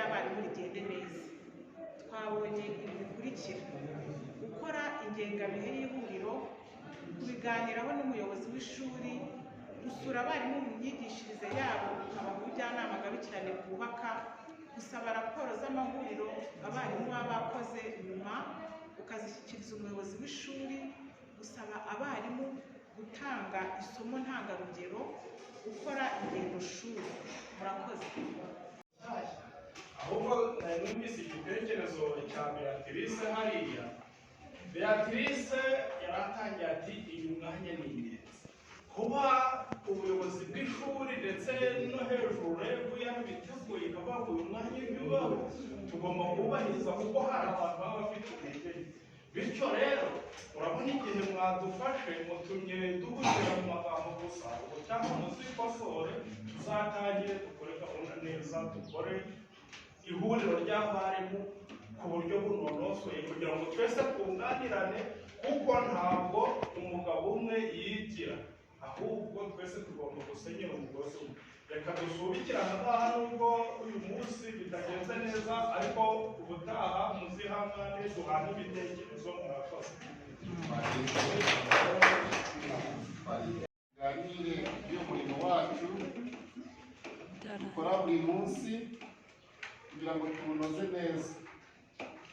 ry'abarimu rigende neza. Twabonye ibi bikurikira: gukora ingengabihe y'ihuriro, kubiganiraho n'umuyobozi w'ishuri, gusura abarimu mu myigishirize yabo ukabaha ubujyanama ngarukirane bwubaka, gusaba raporo z'amahuriro abarimu baba bakoze nyuma ukazishyikiriza umuyobozi w'ishuri, gusaba abarimu gutanga isomo ntangarugero, gukora ingendo shuri. Murakoze. Ahubwo nari numvise igitekerezo cya Beatrice hariya. Beatrice yaratangiye ati: "Uyu mwanya ni ingenzi." Kuba ubuyobozi bw'ishuri ndetse no hejuru REB yarabiteguye ikavuga ngo uyu mwanya ujye ubaho, tugomba kuwubahiriza, kuko hari abantu baba bafite intege nke. Bityo rero urabona igihe mwadufashe, mutumye duhurira mu magambo gusa. Ubu cyangwa muzikosore, tuzatangire dukore gahunda neza, dukore ihuriro ry'abarimu ku buryo bunonosoye kugira ngo twese twunganirane, kuko ntabwo umugabo umwe yigira, ahubwo twese tugomba gusenyera umugozi umwe. Reka dusubikire aha ngaha, nubwo uyu munsi bitagenze neza, ariko ubutaha muzihangane duhane ibitekerezo. Murakoze. Tuganire y'umurimo wacu dukora buri munsi kugira ngo tuwunoze neza.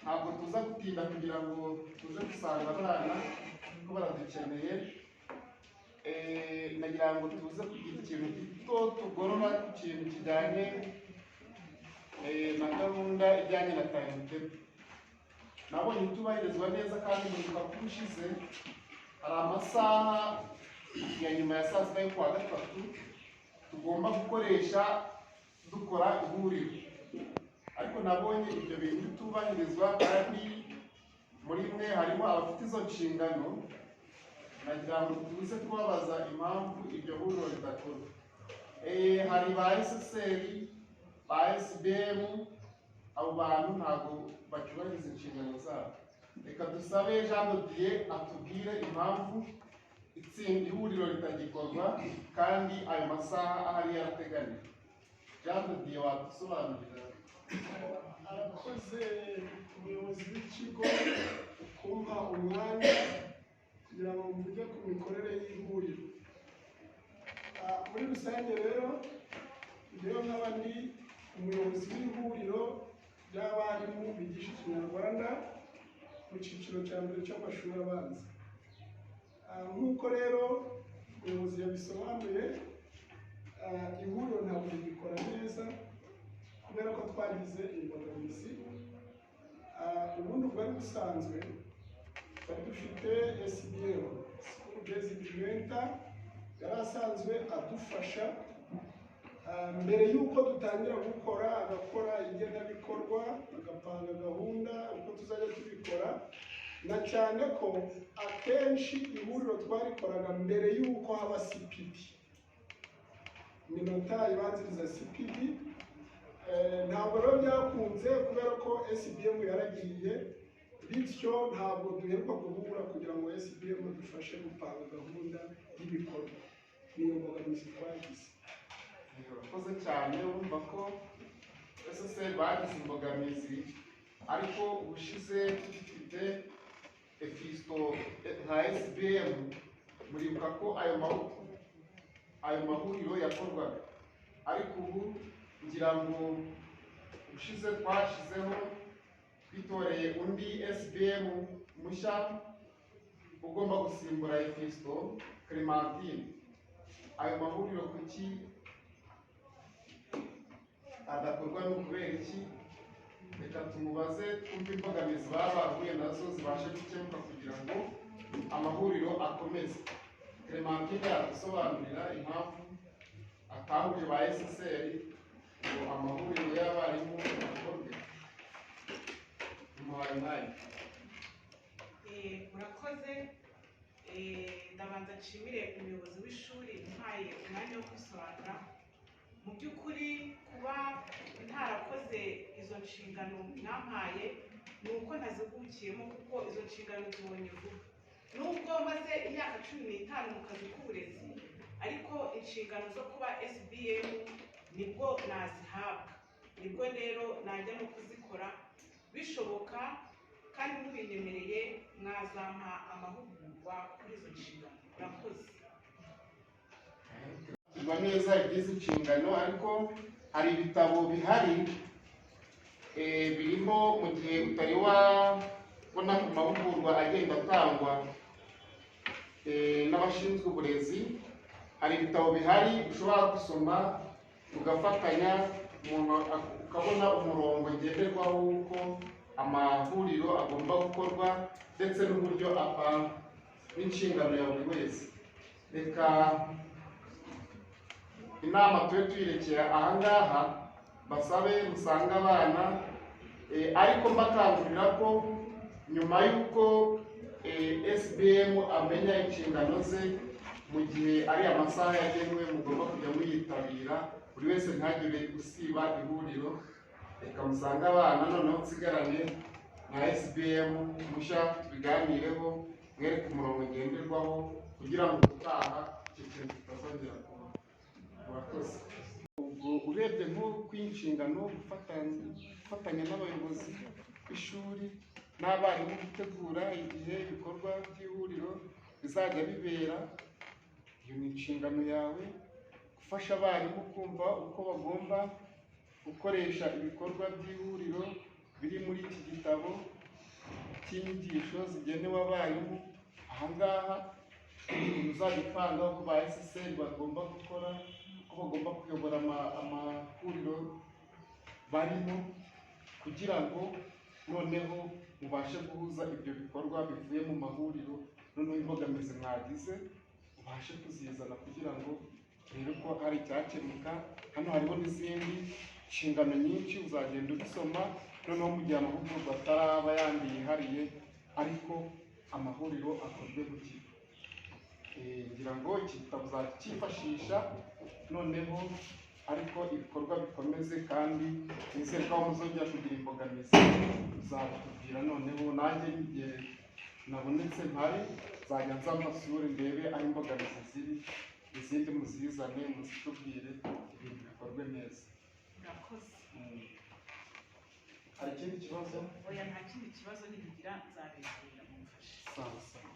Ntabwo tuza gutinda kugira ngo tuze gusanga abana ko baradukeneye. Nagira ngo tuze kugira ikintu gito tugorora ku kintu kijyanye na gahunda ijyanye na timetable. Nabonye itubahirizwa neza, kandi muribuka ko ubushize hari amasaha ya nyuma ya saa sita yo kuwa gatatu tugomba gukoresha dukora ihuriro, ariko nabonye ibyo bintu bitubahirizwa, kandi muri mwe harimo abafite izo nshingano. Nagira ngo tuze kubabaza impamvu iryo huriro ridakorwa. Hari ba SSR, ba SBM, abo bantu ntabwo bacyubahiriza inshingano zabo. Reka dusabe Jean de Dieu atubwire impamvu itsinda ihuriro ritagikorwa kandi ayo masaha ahari yarateganijwe. Jean de Dieu, wadusobanurira? Arakoze umuyobozi w'ikigo kumpa umwanya kugira ngo mvuge ku mikorere y'ihuriro. Muri rusange rero, njyewe nkaba ndi umuyobozi w'ihuriro ry'abarimu bigisha Ikinyarwanda mu cyiciro cya mbere cy'amashuri abanza. Nk'uko rero umuyobozi yabisobanuye, ihuriro ntabwo rigikora neza kubera ko twagize imbogamizi. Ubundi bwari busanzwe twari dufite SBM, School Based Mentor, yari asanzwe adufasha mbere y'uko dutangira gukora, agakora igenabikorwa, agapanga gahunda uko tuzajya tubikora, na cyane ko akenshi ihuriro twarikoraga mbere y'uko haba CPD, minota ibanziriza CPD. Ntabwo rero byakunze kubera ko SBM yaragiye, bityo ntabwo duheruka guhura kugira ngo SBM dufashe gupanga gahunda y'ibikorwa. Niyo mbogamizi twagize. Urakoze cyane. Urumva ko SSR bagize imbogamizi, ariko ubushize tugifite Efisto nka SBM, muribuka ko ayo mahuriro yakorwaga. Ariko ubu ngira ngo ubushize twashyizeho, twitoreye undi SBM mushya ugomba gusimbura Efisto, Clementine. Ayo mahuriro kuki adakorwa? Ni ukubera iki? Reka tumubaze twumve imbogamizi baba bahuye nazo zibashe gukemuka kugira ngo amahuriro akomeze. Clementine yadusobanurira impamvu atahuje ba SSR ngo amahuriro y'abarimu akorwe? Muhaye umwanya. Murakoze. Ndabanza nshimire umuyobozi w'ishuri umpaye umwanya wo kwisobanura. Mu by'ukuri, kuba ntarakoze izo nshingano mwampaye ni uko ntazihugukiyemo, kuko izo nshingano zibonye vuba. Nubwo maze imyaka 15 mu kazi k'uburezi, ariko inshingano zo kuba SBM nibwo nazihabwa. Nibwo rero najya no kuzikora bishoboka, kandi mubinyemereye mwazampa amahugurwa kuri izo nshingano. Murakoze. Biba neza iby'izi nshingano, ariko hari ibitabo bihari birimo mu gihe utari wabona ku mahugurwa agenda atangwa n'abashinzwe uburezi. Hari ibitabo bihari ushobora gusoma ugafatanya, umuntu ukabona umurongo ngenderwaho w'uko amahuriro agomba gukorwa ndetse n'uburyo apangwa n'inshingano ya buri wese. Reka inama tube tuyirekera ahangaha, basabe musange abana, ariko mbakangurira ko nyuma y'uko SBM amenya inshingano ze, mu gihe ari amasaha yagenwe mugomba kujya muyitabira, buri wese ntagire usiba ihuriro. Reka musange abana, noneho nsigarane na SBM mushya tubiganireho, mwereke umurongo ngenderwaho kugira ngo ubutaha icyo kintu kitazongera kuba. Murakoze. Ubwo urebye nko kw'inshingano, gufatanya n'abayobozi b'ishuri n'abarimu gutegura igihe ibikorwa by'ihuriro bizajya bibera, iyo ni inshingano yawe. Gufasha abarimu kumva uko bagomba gukoresha ibikorwa by'ihuriro biri muri iki gitabo cy'inyigisho zigenewe abarimu. Ahangaha uzajya upanga uko ba SSR bagomba gukora, uko bagomba kuyobora amahuriro barimo, kugira ngo noneho mubashe guhuza ibyo bikorwa bivuye mu mahuriro, noneho imbogamizi mwagize ubashe kuzizana kugira ngo urebe ko hari icyakemuka. Hano hariho n'izindi nshingano nyinshi uzagenda ubisoma, noneho mu gihe amahugurwa ataraba yandi yihariye, ariko amahuriro akorwe mu kigo. Ngira ngo iki gitabo uzacyifashisha noneho, ariko ibikorwa bikomeze, kandi nizere ko aho muzongera kugira imbogamizi uzabitubwira. Noneho nanjye igihe nabonetse mpari nzajya nza mbasure ndebe aho imbogamizi ziri, izindi muzizane muzitubwire, ibintu bikorwe neza. Murakoze. Hari ikindi kibazo? Oya, nta kindi kibazo, nibigira nzabegera mumfashe. Sawa sawa.